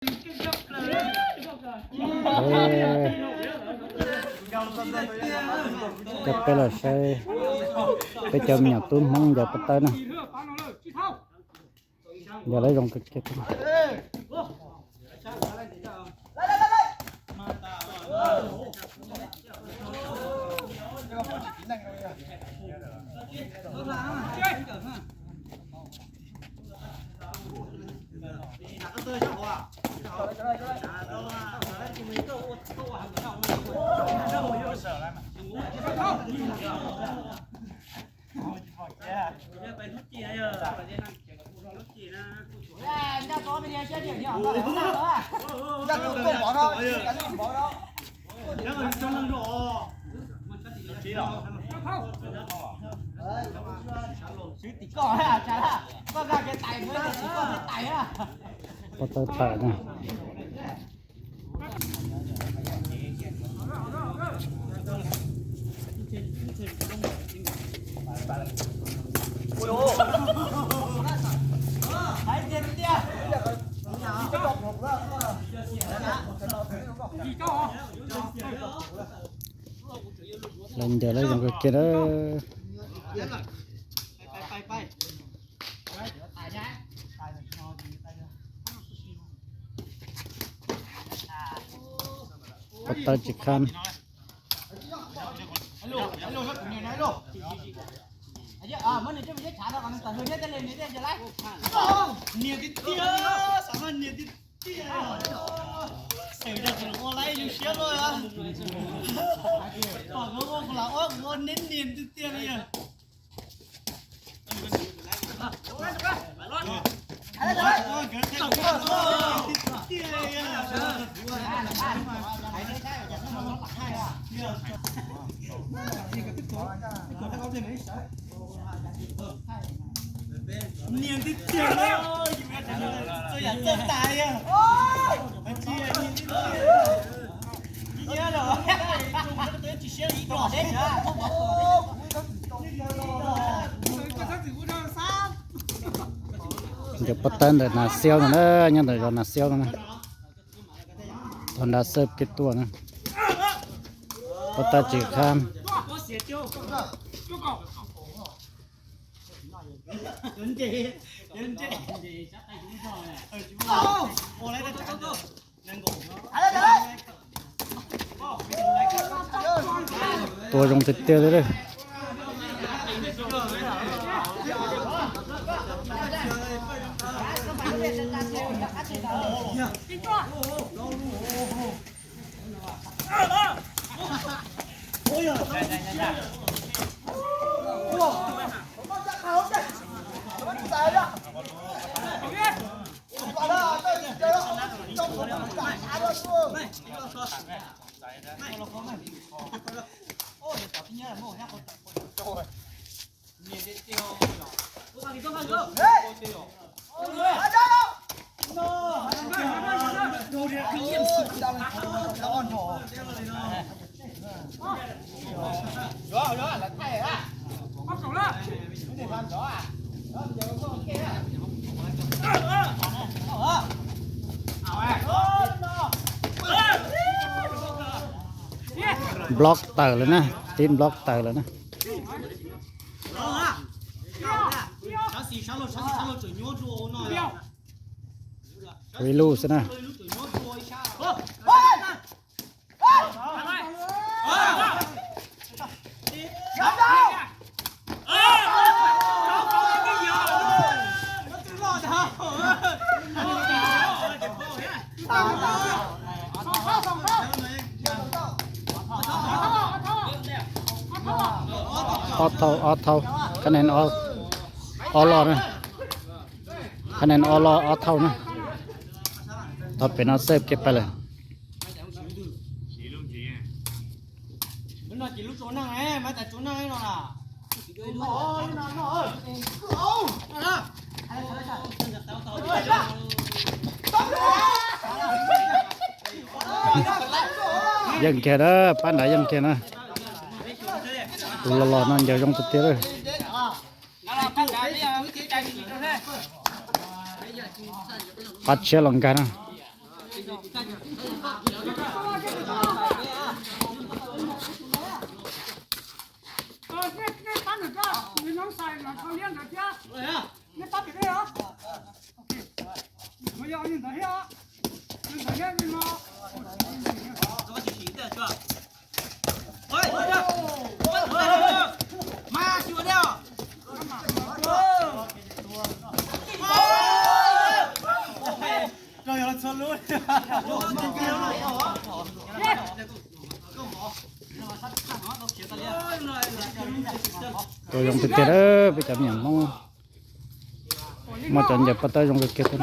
Coj peb los saib peb cov me nyuam tub Hmoob ncaws pob tawb na. Yog lawv zoo kawg kiag. Pob tawb tawm na. Lawv ncaws lawv zoo kawg kiag na. Pob tawb tsis kham. Nias tiag tiag, xav mas nias tiag tiag. Xav yog tus ua laib zoo siab luaj. Tom nkawd ua kuv lam ua, kuv ua neb nias tiag tiag li. Nias tiag tiag, txawj yam txawj tais. Ncaws pob tawb ntawm Nas Xiaub no na, nyob ntawm zos Nas Xiaub no na. Tau nra xawb kev tuaj na. Pob tawb tsis kham. Tua zoo tiag tiag li. Block tawm lawm na, team block tawm lawm na. Ib lub xwb na. Ob thauj, ob thauj, khab nees ob los na. Khab nees ob los ob thauj na. Tau pem no xwb kev pais lawm. Yeej kiag na, pab nrad yeej kiag na. Tus los los no ncaws zoo tiag tiag. Pab tshiab los nkag na. Nej pab ntawm ko, nws no xais los tau liab ntawd thiab. Nej pab pem dej os. Kuv yog li ntawd thiab, li ntawd thiab li no. Tau zoo tiag tiag, peb cov me nyuam Hmoob muaj cov ncaws pov tawb zoo kawg kiag thiab.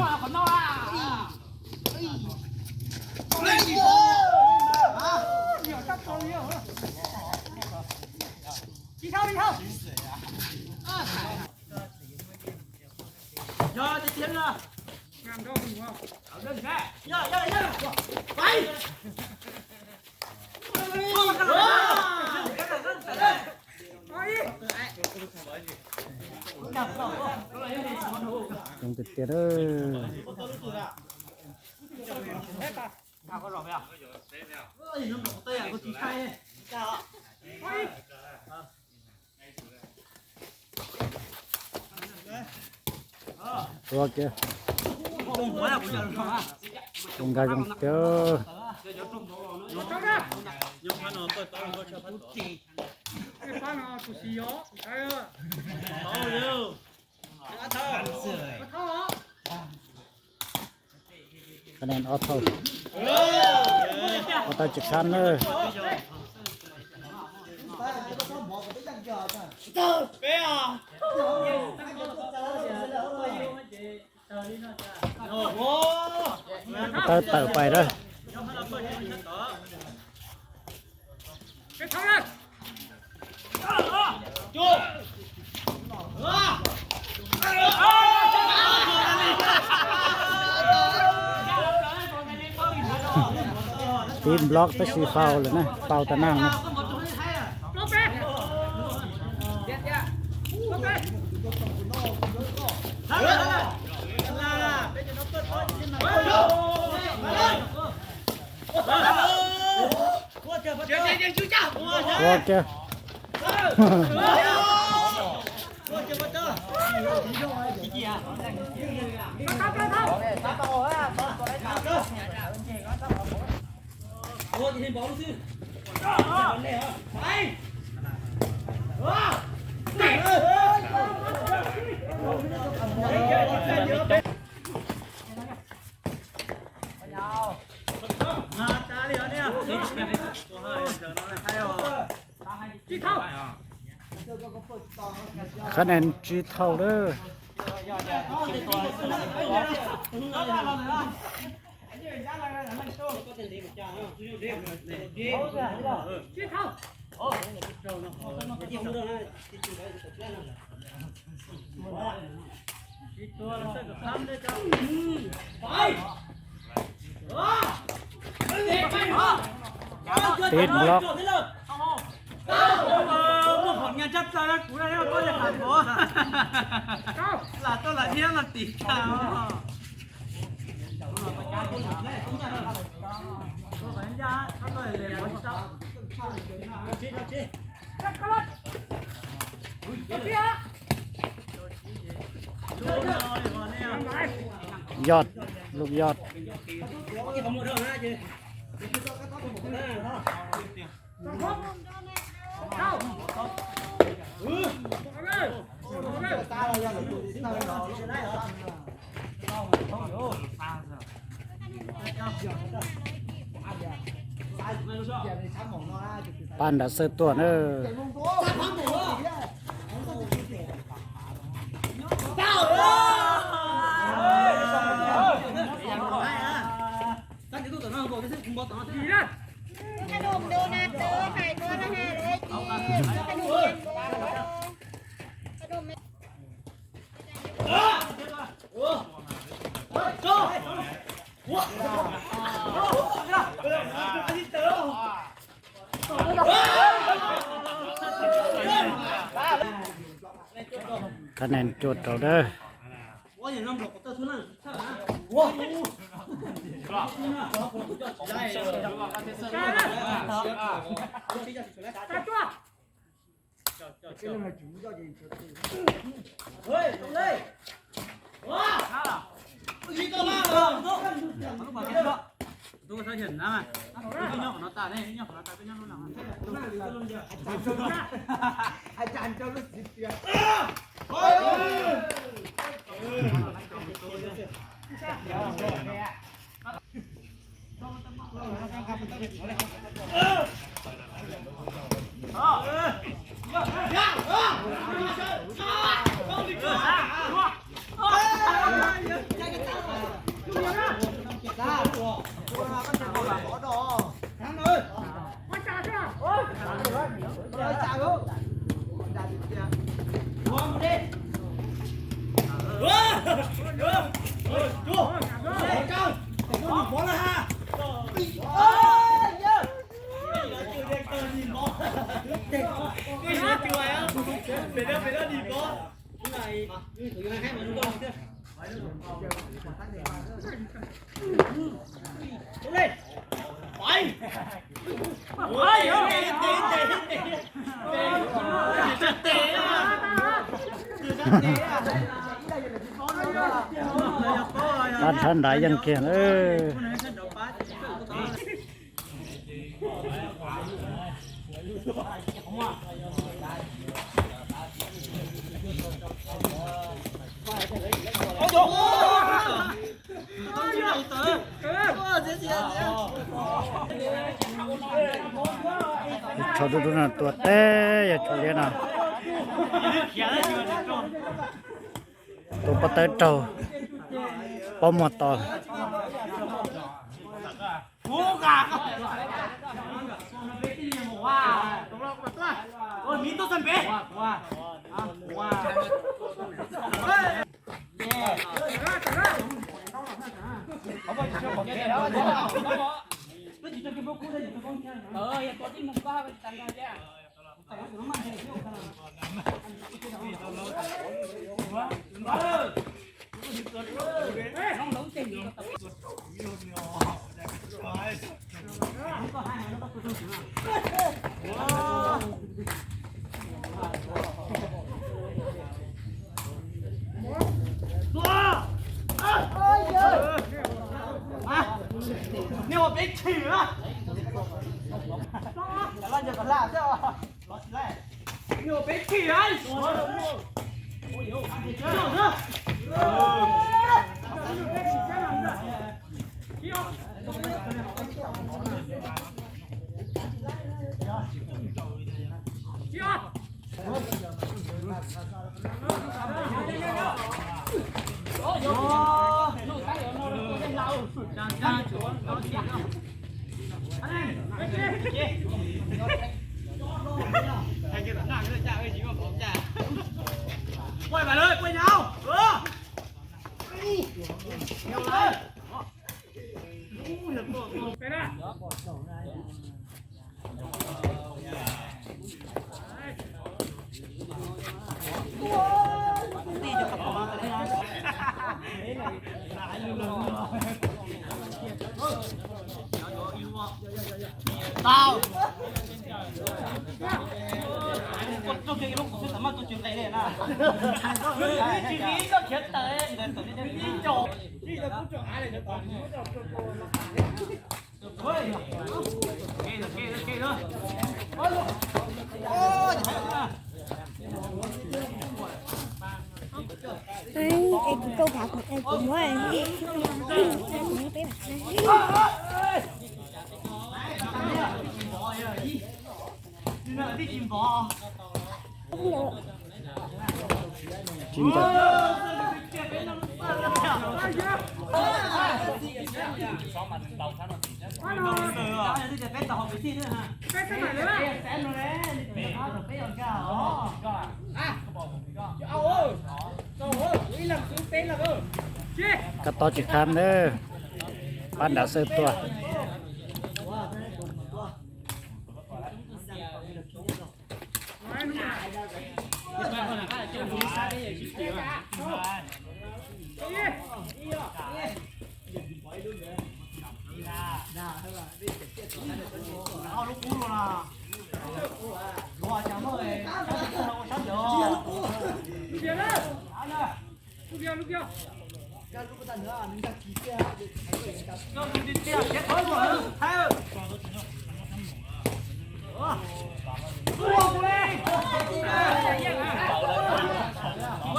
Zoo tiag tiag. Tua kiag. Zoo nkag zoo tiag. Ka nen ob thauj, ob thauj tsis khab na. Tawm pais lawm. Tib block tab sis faul lawm na, faul tas nag na. Ua kiag. Khab nen tsib thauj lawm. Tib block. Yot, lub yot. Pab nram xawb tuaj na. Khab nen cuam rau dawb. Pab nrhav nrad yeej kiag. Yawg tsho dub dub no tua teb, yawg tsho liab no. Tua pob tawb raug pob muag to. Nej ua peb chim na. Nej ua peb chim na. Tau. Tus tsis khiav tawm. Ê, ê, kuv câu thả của ê, kuv muốn ê, ê, kuv muốn peb bạn. Chín giờ. Koj tau tsis kham na, pab nram xwb tuaj.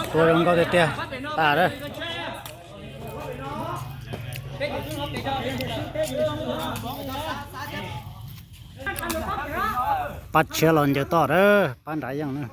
Tua zoo nkauj tiag tiag, tas lawm. Pab tshiab los ncaws toj lawm, pab nrad yeej na.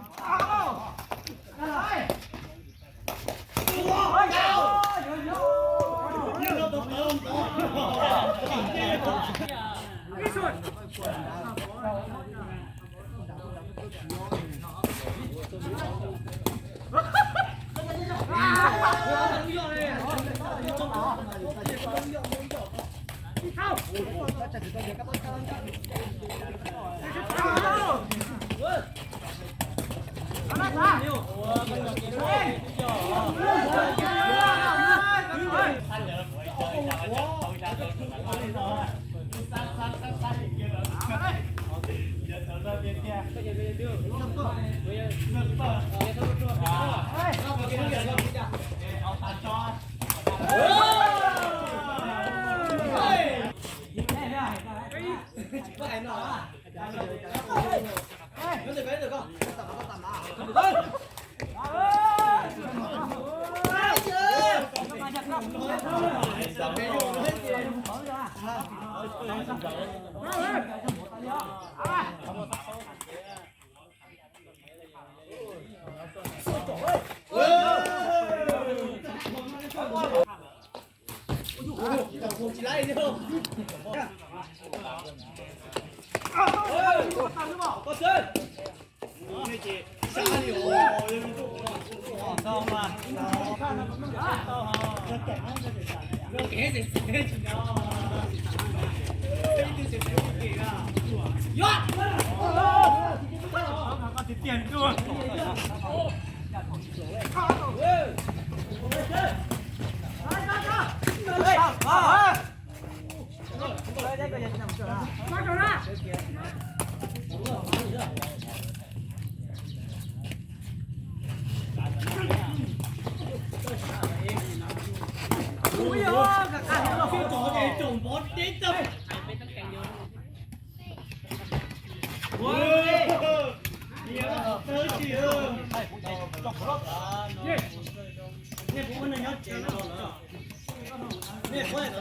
Lis las.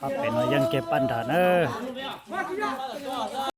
Pab pem no yeej kiag pab nrad na.